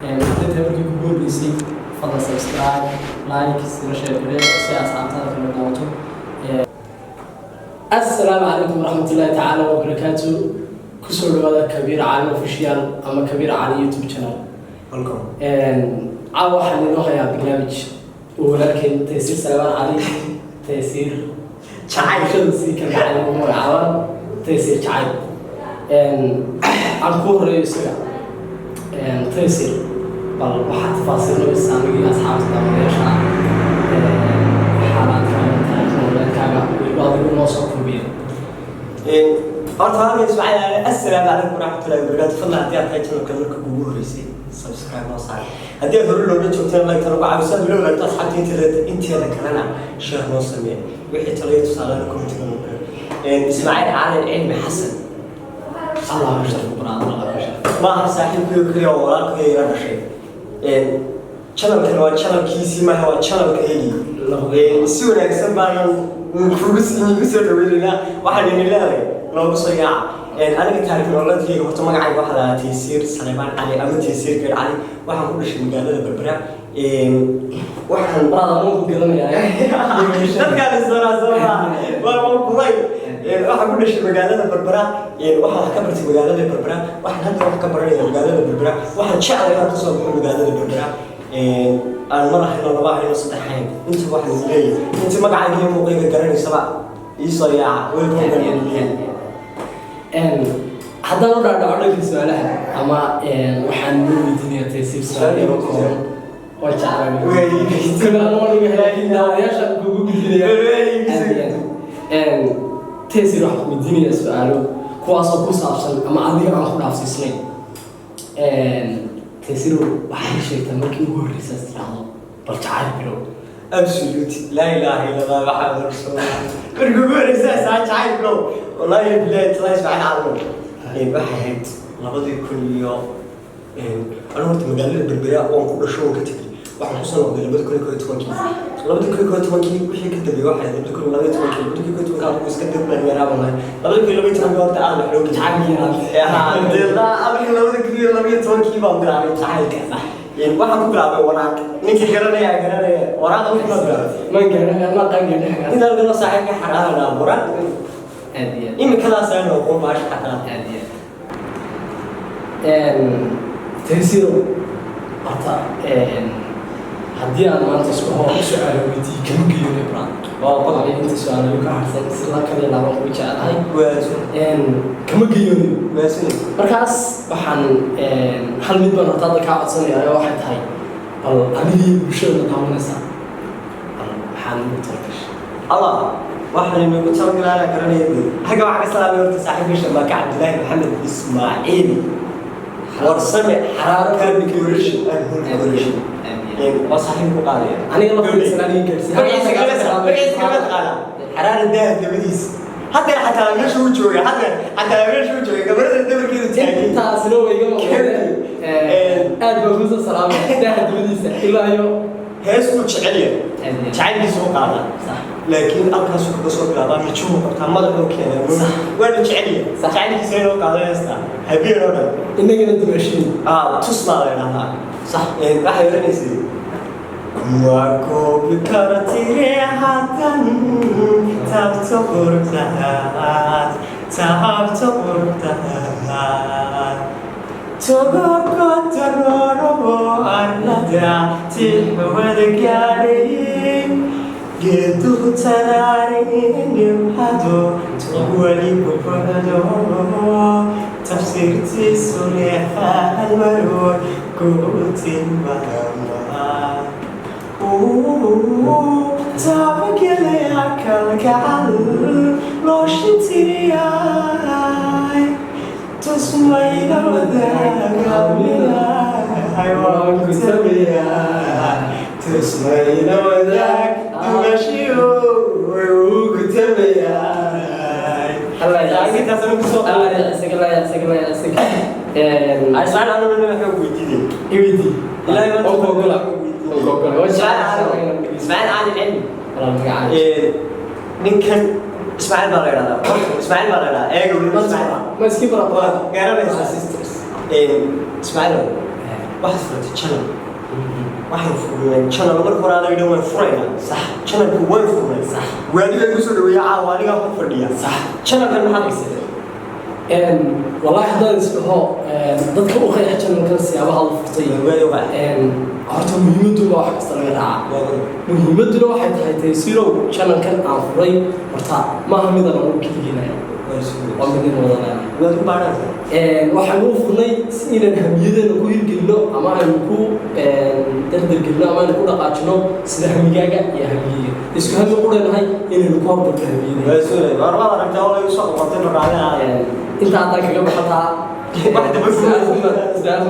Inta markii kugu horreysay, fadlan subscribe, like, sila share garee si asxaabtada kala daawato. Assalaamu calaykum waraxmatullaahi tacaala wabarakaatu. Kusoo dhawaada Kabiir Cali Official ama Kabiir Cali YouTube channel. Welcome. Caawa waxaan inoo hayaa barnaamij uu walaalkeen Taysiir Salmaan Cali, Taysiir Jacayl. Bulshada sii kalgacayl ugu magacaabaan Taysiir Jacayl. Aan ku horeeyo isaga. Taysiir, bal waxaad tafaasiilnaysaa anigii asxaabta daawadayaasha xaalaadkaaga, taariikh nololeedkaaga, weliba adigu noo soo koobiya. Horta halkan Ismaaciil Aale, assalaamu calaykum waraxmatullahi wabarakaatu. Fadlan, haddii aad tahay channelka marka kugu horreysay, subscribe noo saar. Haddii aad hore loola joogtana, like tan ugu caawiso, aad ula wadaagto asxaabta inteeda kalena, share noo samee. Wixii talo iyo tusaalena commentiga noo bare. Ismaaciil Caalin Cilmi Xasan. Allah ha sharfo, brother, Allah ha sharfo. Maaha saaxiibkii kaliya oo walaalkay ila dhashay. Channelkan waa channelkiisii maaha, waa channelkaygii. Si wanaagsan baanan kugu igu soo dhaweynaynaa. Waxaan idin leedahay loogu soo yaaca. Aniga taariikh nololeedkayga, horta magacayga waxaa lahaa Taysiir Saleebaan Cali ama Taysiir Geer Cali. Waxaan ku dhashay magaalada Berbera. Waxaan Brother, anuu ku garanayaa. Dadkaan isooraasoomaa waa kulay. Waxaan ku dhashay magaalada Berbera, waxaan wax ka bartay magaalada Berbera, waxaan hadda wax ka baranaya magaalada Berbera, waxaan jeclay inaan kasoo baxo magaalada Berbera. Aan mar ahayno, laba ahayno, saddex ahayn, inta waxaan is leeyahay inta magacayga iyo muuqayga garanaysaba, iisoo yaaca. Welcome baan idin leeyahay. Haddaan u dhaadhaco dhanka su-aalaha ama waxaan noo weydiinayaa Taysiir su-aal yaro kooban oo jeclaan kale anoo dhiga, laakiin daawadayaasha kugu gudbinaya. Taysiir, waxaan ku weydiinayaa su-aalo kuwaasoo ku saabsan ama adiga aan ku dhaafsiisnayn. Taysiir, waxaad ii sheegtaa markii ugu horreysay aad tiraahdo bal jacayl bilow. Absolute, laa ilaaha illa Allah maxamed rasuulullah. Markii ugu horreysay saa jacayl bro, wallahi billahi tallahi, Ismaaciil Caalmo, waxay ahayd 2000 iyo anigu horta magaalada Berbera waan ku dhasho, waan ka tegey, waxaan kusoo noqday 2011-kii. 2011-kii wixii ka dambeeyey waxay ahayd 2012-kii. 2011-kii adigu iska dib dhalinyaraa baan ahay. 2012-kii horta aad wax loo Jacaylkii adiga 2012-kii baan bilaabay jacaylka. Waxaan ku bilaabay waraaq. Ninkii garanaya garanaya waraaqa ku bilaabay. Man gaadhin, ma qan gaadhin. Intaan galo saaxiibka xaraana waraaq. Aad iyo aad. Imikadaas aan aqoon baasha xataa. Aad iyo aad. Taysiiro, horta haddii aan maanta isku hor su-aalo weydiiyo kama geeyo brother. Waa qodob. Inta su-aalo ka harsan si la kaliya laaban ku jeclahay. Waasun. Kama geeyoonin. Waasun. Markaas waxaan hal mid baan horta hadda kaa codsanaya oo waxay tahay, bal anigii bulshada daawanaysaa, bal maxaan ugu talagashay? Allah, waxaan inagu talagalaana garanaya dee. Halka waxaa ka salaamay horta saaxiibka Shabaka Cabdilaahi Maxamed Ismaaciil Warsame, Xaraaro Decoration and Home Decoration, waa saaxiib ku qaadaya. Aniga laftiisa aniga gaarsiiy. Magaciisa kale, magaciisa kale taqaanaa, Xaraaro daah dabadiis. Haddeer xataa meesha uu joogay, haddeer xataa meesha uu joogay, gabarada dhabarkeedu taagay. Intaasna way iga maqleen. Aad baan kusoo salaamay daaha dabadiisa ilaa iyo Hees uu jecel yahay, jacaylkiisa u qaadaa. Laakiin halkaasuu kaga soo bilaabaa, mijuhu qabtaa, madaxuu keenaa. Waana jecel yahay. Jacaylkiisa inuu qaado heestaa habeen oo dhan. Inagana dumashiin. Ah, tus baa la idhahdaa. Waxay odhanaysay: "Kuma koobi karo tiri hadan taabto quruxdaad, taabto quruxdaad, togobko darooro arlada tixwada gaadhay, geeduhu taraarinimhado weli ku buuxdo, tafsiirtiisu leexaan maroy ku tilmaama, taabagelaya kalgacal looshintiriyay, tusmayda wadaaga waan ku tabayaa, tusmayda wadaag dumashiyo wuu ku tabayaa." Intaasna kusoo Allah yacsiga, Allah yacsiga, Allah yacsiga. Ismaaciil, anuna waxaan weydiinay. Iweydi. Ilaahay oo ku ogola, oo ku ogola. Waa jecel. Ismaaciil Cali Cilmi. Walaal, magacaaga? Ninkan Ismaaciil baa la idhahdaa. Ismaaciil baa la idhahdaa, eega weliba Ismaaciil. Ma iski bara. Waad garanaysaa. Sisters. Ismaaciil, Waxaad furatay channel. Waxaan furnay channel marka hore, anaga dhan waan furaynaa. Channelku waan furnay. Waaligaa igu soo dhaweeya, caawa anigaa ku fadhiya. Channelkan maxaad haysataa? Wallaahi haddaan isdhaho dadka u qeexa channelkan siyaabaha la furtay, Waadi waa. Horta muhiimaddu waa wax kasta laga raacaa. Muhiimadduna waxay tahay, Taysiirow, channelkan aan furay horta maaha midaan anugu keligeynaya, waa mid in wada leenahay. Waad ku baadhanaysaa. Waxaan u furnay si inaan hamiyadeena ku hirgelino ama aynu ku dardargelino ama aynu ku dhaqaajino, sida hamigaaga iyo hamigeyga isku hami qureenahay inaynu ku hormarno hamiyadeena. Waa soo war waad aragtaa oo lagu soo qabtay dhaqaalaha. Inta haddaan kaga baxataa Wax daba su-aal badan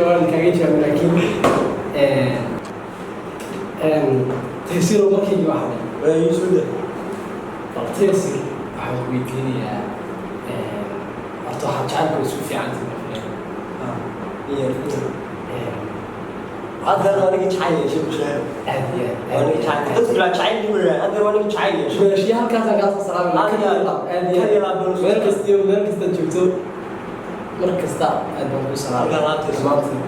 waan kaga jawaabay, laakiin Taysiiro markaygii waxaa Waa ii soo dah. Bal Taysir, waxaan ku weydiinayaa horta waxaad jacaylka isku fiicantahay. Iyo hadda aniga jacayl yeeshay mushaar. Aad iyo aad. Aniga jacayl, dadku bilaa jacayl weeyaan. Hadda aniga jacayl yeeshay. Meeshiya halkaasaan kaasoo salaamay. Aad iyo aad. Aad iyo Kal iyo aad. laab baan u Meel kasta iyo meel kasta joogto, mar kasta aad baan kuu salaamay. Halkaa laabtaysa. Dhammaantiin.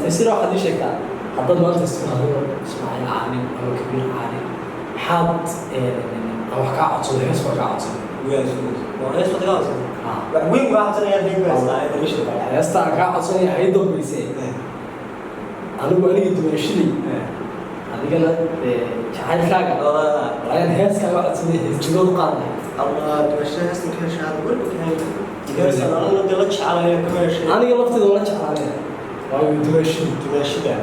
Taysir, waxaad ii sheegtaa, haddaad maanta isku hadlo Ismaaciil Caalin ama Kabiir Caalin, maxaad aan wax kaa codsado, hees baan kaa codsaday. Waa soo waa hees wada codsan. Wax weyn baa codsanaya hadii ku haystaa ee dariisha. Heesta aan kaa codsanaya hay dambaysee, anigu aniga dumashaday, adigana jacaylkaaga, walayaan hees kaaga codsanaya, hees jigood u qaad lahayd? Allah, dumasha heestan ka heshaa warba ka heshaa. Heestan anna de la jecelayo kama heshay. Aniga lafteeda waan la jeclaanaya, waayo dumashadii. Dumaashida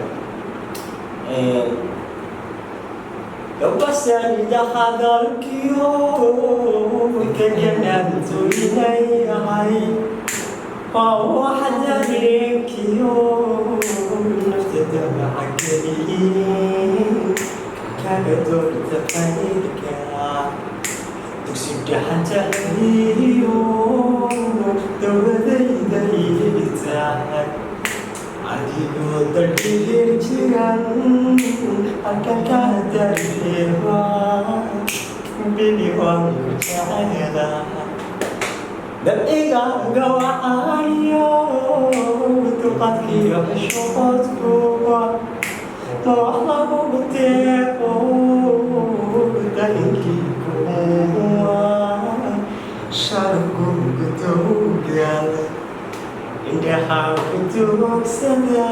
gabasarida hadalkiyo teganaantoynayahay waa wax dareenkiyo nafta damacageliye kaga doorta qayrka dugsi dhaxantahiyo dowladayda tahay adigoo dalkihir jiran halkan ka dareema bibi waan ku jecelahay dabcigaaga wacayo dulqaadkiyo xishoodkuwa ma wax lagugu deeqo dalinkii kuwa sharkuga dowgala indhaha ku duugsada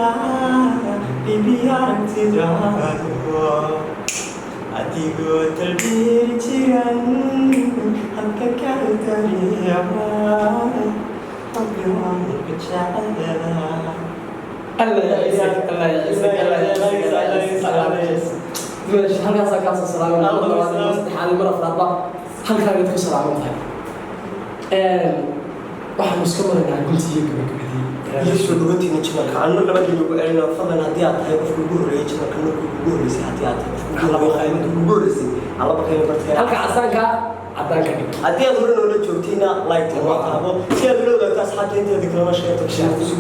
bibi aragtidaado adigoo dalbiir jiran halka ka dareema qalbi waan ku jecelahay. Allah ya ciisag, Allah ya ciisag, Allah ya ciisag, Allah ya ciisag, Allah ya ciisag. Dumash, halkaasaa kaasoo salaamay. Mar labaad, mar saddexaad, mar afraadba halkaa mid ku salaaman tahay. Waxaanu iska maraynaa guntii iyo gabagabadii. Iyo soo dhawaantiina channelka aan mar labaad idinku celino. Fadlan, haddii aad tahay qofka ugu horreeyay channelka markii ugu horreysay, haddii aad tahay qofka ugu horreeyay markii ugu horreysay, alla bakayna barteena. Halka casaanka cadaan ka dhig. Haddii aad hore noola joogtayna, like noo taabo si aad ula ogaagto asxaabta inteeda kalena sheegto kusoo gudbi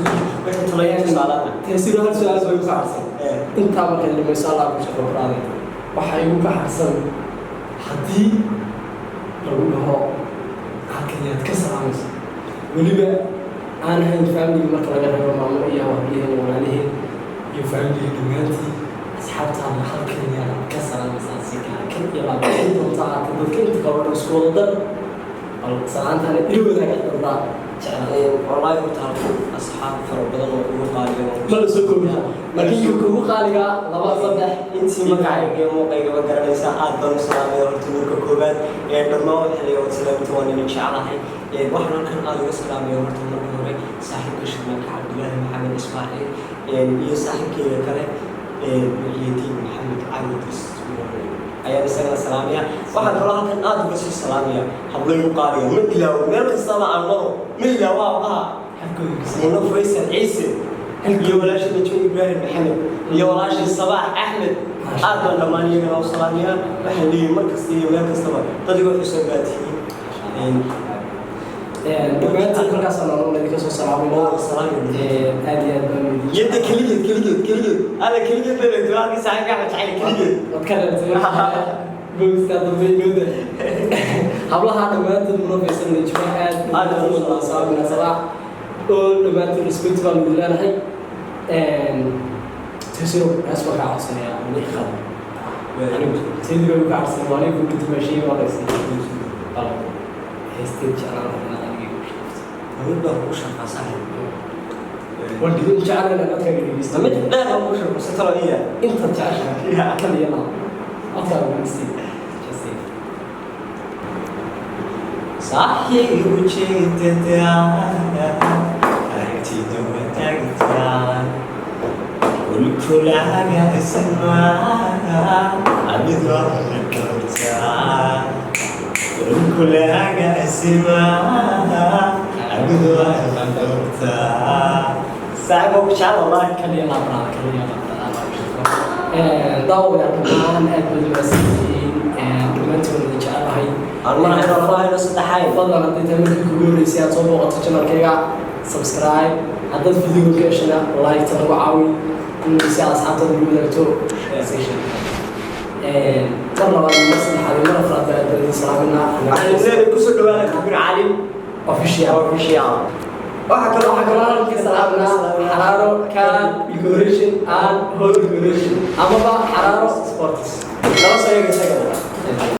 wixii talaya tusaalaana. Taysiiro, hal su-aal baa igu ka harsan. Intaa markay dhimayso, Allah ku shaqo baraaday, waxaa igu ka harsan, haddii lagu dhaho halkan yaad ka salaamayso, weliba aan ahayn family marka laga reebo maamo iyo waabiyaheen walaaliheen iyo familiga dhammaantii, asxaabtaada halkan yaad ka salaamaysaa si gaar kan iyo laabixin doonta haata dadka inta kaloo dhan isku wada dar, bal salaantaana ila wadaaga daddaa jeclaa. Wallaahi horta halkan asxaab fara badan oo ugu qaaliga Ma la soo koobi, laakiin ka kugu qaaligaa laba saddex. Intii magacayga iyo muuqaygaba garanaysaa aad baan u salaamaya. Horta marka koowaad ee dhammaan waxaa la wada salaamta, waan idin jeclahay. Waxaan halkan aad uga salaamaya horta marka hore saaxiibka Shirmaanka Cabdulaahi Maxamed Ismaaciil iyo saaxiibkeyga kale Muxyidiin Maxamed Cawid ayaan isagana salaamaya. Waxaan kaloo halkan aad uga sii salaamaya hablaygu qaaliga, ma ilaawo, meel kastaba aan maro ma ilaawo hablaha, Muno Faysal Ciise iyo walaashii Najmi Ibraahim Maxamed iyo walaashii Sabaax Axmed. Aad baan dhammaan iyagana u salaamayaa. Waxaan leeyahay mar kasta iyo meel kastaba dad iga xusan baa tihiin. Dhammaantiin halkaasaan anu idinka soo salaamayna. Aad iyo aad baan idin Yadda keligeed, keligeed, keligeed, ada keligeed bay leedahay halkii saaxiibka Axmed Jacayl keligeed. Wad ka reebtay marka bogistaa dambe inooda hablaha dhammaantood, Muno Faysal, Najma, aad Aad baan u salaamayna, Sabaax oo dhammaantood respect baan idin leenahay. Taysiiro, hees baan kaa codsanayaa, wali qabo. Anigu teydii baa kaa codsanay, waa aniga kugu dimaashay, waa laysay. Bal heesteed jeclaan lahaa inaad aniga igu sheegto? Mid baa kugu sharfaa, saaxiib. Waan dhigin jeclaan inaad codkaaga dhegeysto. Mid dheer baa kugu sharfaa si talo iya. Intaad jeceshahay kaliya laa codkaaga ugu sii jasiir. Saaxiib, ujeedada aragtida wadaagtaan kulkulaaga ismaa abidoo la dhowrtaa, kulkulaaga ismaa abidoo la dhowrtaa. Saaxiib, waa ku jecel wallahi. Kaliya laa brother, kaliya laa brother. Daawadayaal dhammaan, aad baad u mahadsantihiin dhammaantiin, waan idin jecelahay. Aan marayno laba hayno saddexayn. Fadlan, hadday tahay markii kugu horreysay aad soo booqato channelkayga, subscribe. Haddaad video ka heshana, like-ta nagu caawi in si aad asxaabtada ugu wadaagto. Mar labaad, mar saddexaad iyo mar afraad baa aad baan idin salaaminaa. Waxaan leeyahay kusoo dhawaada Kabir Cali Official. Official. Waxaa kaloo waxaa kaloo halkan ka salaaminaa Xaraaro Car Decoration and Hall Decoration amaba Xaraaro Sports. Laba soo eega isagana.